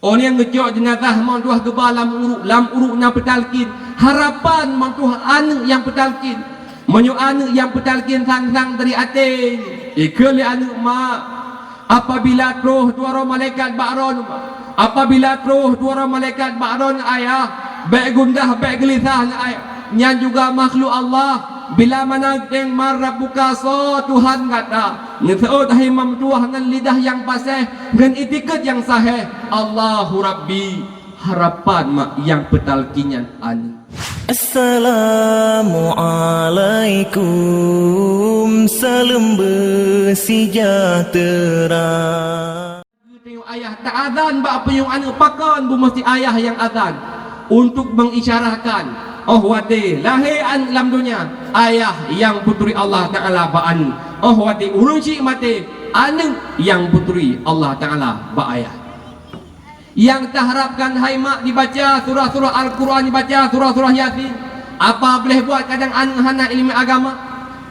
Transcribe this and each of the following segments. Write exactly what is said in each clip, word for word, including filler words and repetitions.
Óh lheueh geucok jeunazah mantong geuba lam uruek, lam uruek na peutalkin. Harapan mantong aneuëk nyang peutalkin. Meunyoe aneuëk nyang peutalkin sang-sang dari até, ikheun lé aneuëk, "Mak, apabila troh dua droe malaikat bak droeneuh, apabila troh dua droe malaikat bak droeneuh, Ayah, bék gundah, bék geulisah, Ayah." Nyan juga makhluk Allah, bila mana geutem, "Man rabbuka?" Soe Tuhan gata? Neuseuôt hai mak meutuwah ngon lidah nyang paséh, ngon itikeuet nyang sahéh, "Allahu Rabbi." Harapan mak nyang peutalkin nyan aneuëk. Assalamualaikum, saleuem beusejahtera. Tanyoe ayah ta-azan bak punyueng aneuëk, pakon beumeusti ayah nyang azan? Untuk mengisyarahkan, óh watée lahé aneuëk lam donya, ayah nyang peuturi Allah Taala bak aneuëk. Óh watée ureuëng syiek maté, aneuëk nyang peuturi Allah Taala bak ayah. Nyang taharapkan hai mak dibaca surah-surah Al-Quran, dibaca surah-surah Yasin. Apa boleh buat kadang aneuëk hana iéleumé agama?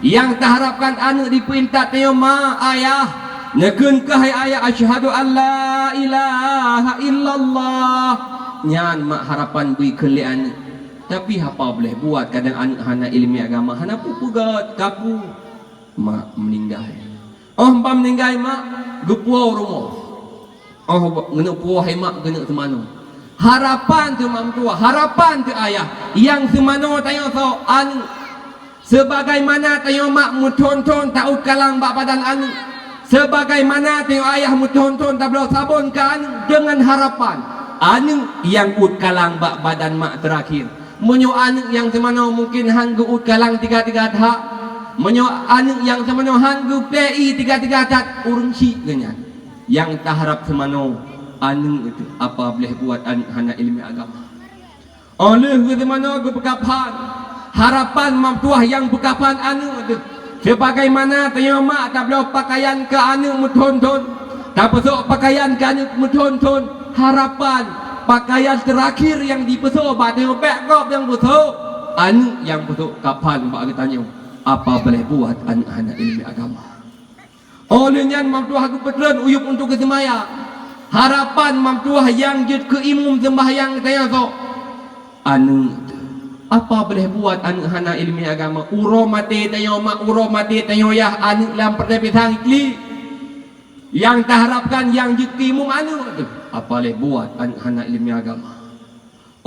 Nyang taharapkan aneuëk dipeuintat tanyoe, "Ma, Ayah, neukheun keuh hai Ayah, asyhadu an la ilaha illallah." Nyan mak harapan bri kheun lé aneuëk. Tapi apa boleh buat kadang aneuëk hana iéleumé agama, hana peue-peue gét, kaku. Mak meuninggai. Óh ban meuninggai mak, geupuwoe rumoh. Óh, geuneuk puwoe hai mak, geuneuk seumanoe. Harapan teuh mak meutuwah, harapan teuh ayah. Nyang seumanoe tanyoe soe? Aneuëk. Sebagaimana tanyoe mak meuthon-thon taôt kalang bak badan aneuëk, sebagaimana tanyoe ayah meuthon-thon tabloe sabon keu aneuëk deungon harapan aneuëk nyang ôt kalang bak badan mak teurakhir. Meunyoe aneuëk nyang seumanoe mungken han geuôt kalang tiga-tiga that, meunyoe aneuëk nyang seumanoe han geupée ié tiga-tiga that, ureuëng syiek geuh nyan. Nyang taharap seumanoe aneuëk teuh, apa boleh buat aneuëk hana iéleumé agama. Óh lheueh geuseumanoe geupeukaphan, harapan mak meutuwah nyang peukaphan aneuëk teuh. Sebagaimana tanyoe mak tabloe pakaian keu aneuëk meuthon-thon, tapeusok pakaian keu aneuëk meuthon-thon, harapan pakaian teurakhir nyang jipeusoe bak tanyoe bék gob nyang peusok, aneuëk nyang peusok kaphan bak geutanyoe. Apa boleh buat aneuëk hana iéleumé agama. Óh lheueh nyan mak meutuwah geupeutreun uyueb untuk geuseumayang. Harapan mak meutuwah nyang jeuet keu imum seumbahyang tanyoe soe? Aneuëk teuh. Apa boleh buat aneuëk hana iéleumé agama? Uroe maté tanyoe mak, uroe maté tanyoe yah, aneuëk lam peureulée pisang iklik. Nyang taharapkan nyang jeuet keu imum aneuëk teuh. Apa boleh buat aneuëk hana iéleumé agama?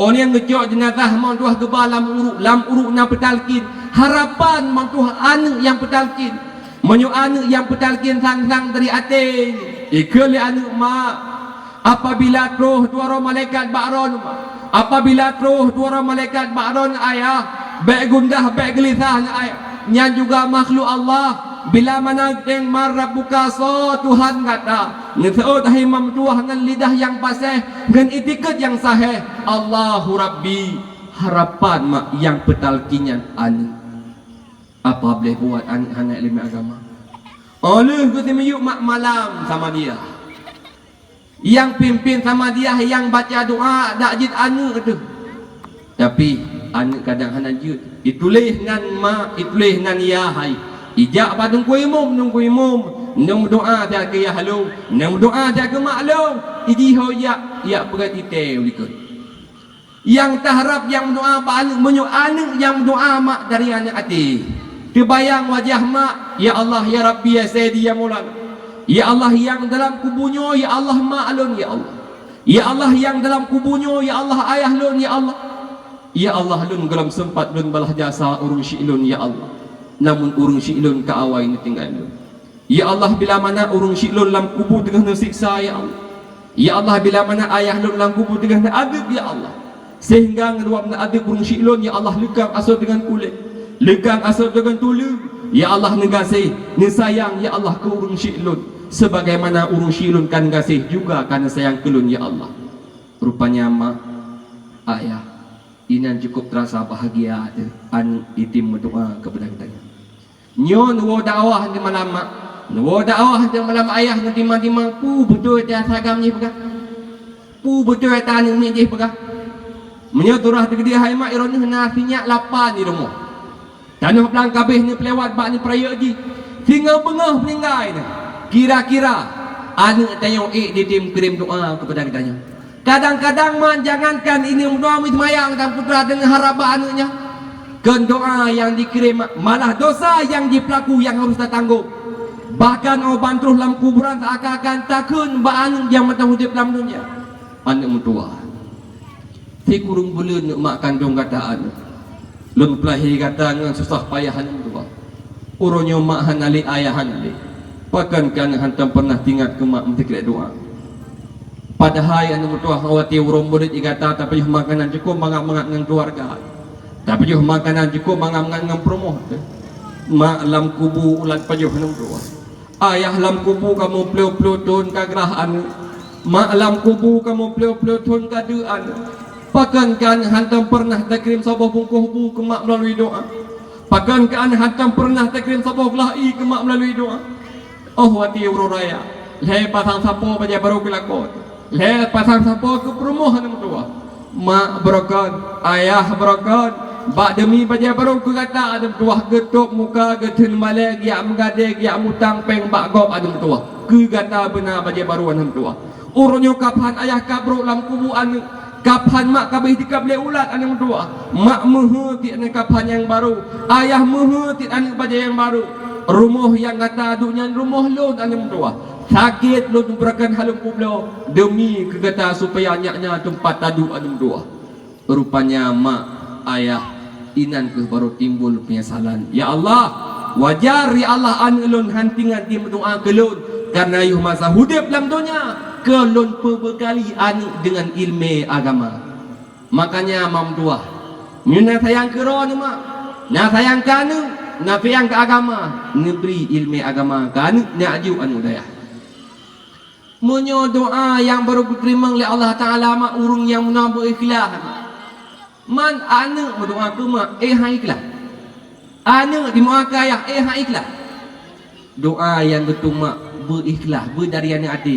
Óh lheueh geucok jeunazah mantong geuba lam uruek, lam uruek na peutalkin. Harapan mantong aneuëk nyang peutalkin. Meunyoe aneuëk nyang peutalkin sang-sang dari até, ikheun lé aneuëk, "Mak, apabila troh dua droe malaikat bak droeneuh, apabila troh dua droe malaikat bak droeneuh, Ayah, bék gundah, bék geulisah, Ayah." Nyan juga makhluk Allah, bila mana geutem, "Man rabbuka?" Soe Tuhan gata? Neuseuôt hai mak meutuwah ngon lidah nyang paséh, ngon itikeuet nyang sahéh, "Allahu Rabbi." Harapan mak nyang peutalkin nyan aneuëk. Apa boleh buat aneuëk hana iéleumé agama? Óh lheueh geuseumiyueb mak malam samadiyah. Nyang pimpén samadiyah, nyang baca doa dak jeuet aneuëk teuh. Tapi aneuëk kadang hana jeuet. Ituléh nan mak, ituléh nan yah hai. Ijak bak teungku imum, teungku imum, neumeudoa siat keu yah lôn, neumeudoa siat keu mak lôn. Iji ho jak, jak peugét ité u likot. Nyang taharab nyang meudoa bak aneuëk, meunyoe aneuëk nyang meudoa mak dari aneuëk até. Teubayang wajah mak, "Ya Allah, ya Rabbi, ya Sayyidi, ya Maulana." Ya Allah, nyang dalam kubu nyoe, ya Allah, mak lôn, ya Allah. Ya Allah, nyang dalam kubu nyoe, ya Allah, ayah lôn, ya Allah. Ya Allah, lôn gohlom seumpat lôn balaih jasa ureuëng syiek lôn, ya Allah. Namun ureuëng syiek lôn ka awai neutinggai lôn. Ya Allah, bila mana ureuëng syiek lôn lam kubu teungoh neusiksa, ya Allah. Ya Allah, bila mana ayah lôn lam kubu teungoh neuadeueb, ya Allah. Sehingga ngon sabab neuadeueb ureuëng syiek lôn, ya Allah, leukang asoe deungon kulét, leukang asoe deungon tuleueng. Ya Allah, neugaséh, neusayang, ya Allah, keu ureuëng syiek lôn. Sebagaimana ureuëng syiek lôn ka neugaséh juga ka neusayang keu lôn, ya Allah. Rupanya mak, ayah, inan cukup terasa bahagia teuh aneuëk item meudoa keupada geutanyoe. Nyoe neuwoe dakwah di malam mak. Neuwoe dakwah di malam ayah ngon timang-timang, peue beutôi ata sagam jih peugah. Peue beutôi ata aneuëk miet jih peugah. Meunyoe surah teukeudi hai mak, droeneuh na sinyak lapan di rumoh. Tanoh blang ka abéh neupeulewat bak neupeurayeuk jih. Singoh beungoh meuninggai nyan. Kira-kira aneuëk tanyoe ék ditem kirém doa keupada geutanyoe. Kadang-kadang mak jangankan inong meudoa meuseumayang dan putra deungon harap bak aneuk nyan, keu doa nyang dikirém, malah dosa nyang jipeulaku nyang harôh tatanggong. Bahkan óh ban troh lam kuburan seuakan-akan takheun bak aneuk nyang mantong udeb lam donya, "Aneuk meutuwah, sikureueng buleuen neuk mak kandong gata aneuk. Lôn peulahé gata ngon susah payah aneuk meutuwah. Uroe nyoe mak hana lé, ayah hana lé. Pakon keu aneuk hantom peureunah teuingat keu mak meusikeurek doa? Padahai aneuk meutuwah, watée uroe murit gata tapajoh makanan cukôp mangat-mangat ngon keuluwarga, tapajoh makanan cukôp mangat-mangat ngon peurumoh teuh. Mak lam kubu ulat pajoh aneuk meutuwah. Ayah lam kubu kamoe ploh-ploh thon ka grah aneuk. Mak lam kubu kamoe ploh-ploh thon ka deuk aneuk. Pakon keu aneuk hantom peureunah takirém saboh bungkôh bu keu mak meulalui doa? Pakon keu aneuk hantom peureunah takirém saboh glah ié keu mak meulalui doa?" Óh watée uroe raya, lhée pasang sapo bajée barô keu lakoe, lhée pasang sapo keu peurumoh aneuk meutuwah. Mak beurokon, ayah beurokon, bak deumi bajée barô keu gata aneuk meutuwah geutôb muka, geutheun malée, geujak meugadée, geujak mutang péng bak gob aneuk meutuwah. Keu gata beuna bajée barô aneuk meutuwah. Uroe nyoe kaphan ayah ka brok lam kubu aneuk, kaphan mak ka abéh dikab lé ulat aneuk meutuwah. Mak meuheuet tiet aneuk kaphan nyang barô, ayah meuheuet tiet aneuk bajée nyang barô. Rumoh nyang gata duek nyan rumoh lôn aneuk meutuwah. Sakét lôn beurokon haleum peubloe deumi keu gata supaya nyak nyan teumpat taduek aneuk meutuwah. Rupanya mak, ayah, inan kheueh barô timbul peunyesalan. Ya Allah, wajar ya Allah aneuk lôn han teuingat jimeudoa keu lôn, kareuna yoh masa udeb lam donya keu lôn peubeukali aneuk deungon ileumé agama. Makanya mak meutuwah, meunyoe na sayang keu droeneuh mak, na sayang keu aneuk, na sayang keu agama, neubri ileumé agama keu aneuk, neujok aneuk dayah. Meunyoe doa nyang barô geuteurimong lé Allah Taala mak ureuëng nyang meunan beu-ikhlaih, man aneuk meudoa keu mak, éh han ikhlaih. Aneuk jimeudoa keu ayah, éh han ikhlaih. Doa nyang geutueng mak beu-ikhlaih, beu dari aneuk até.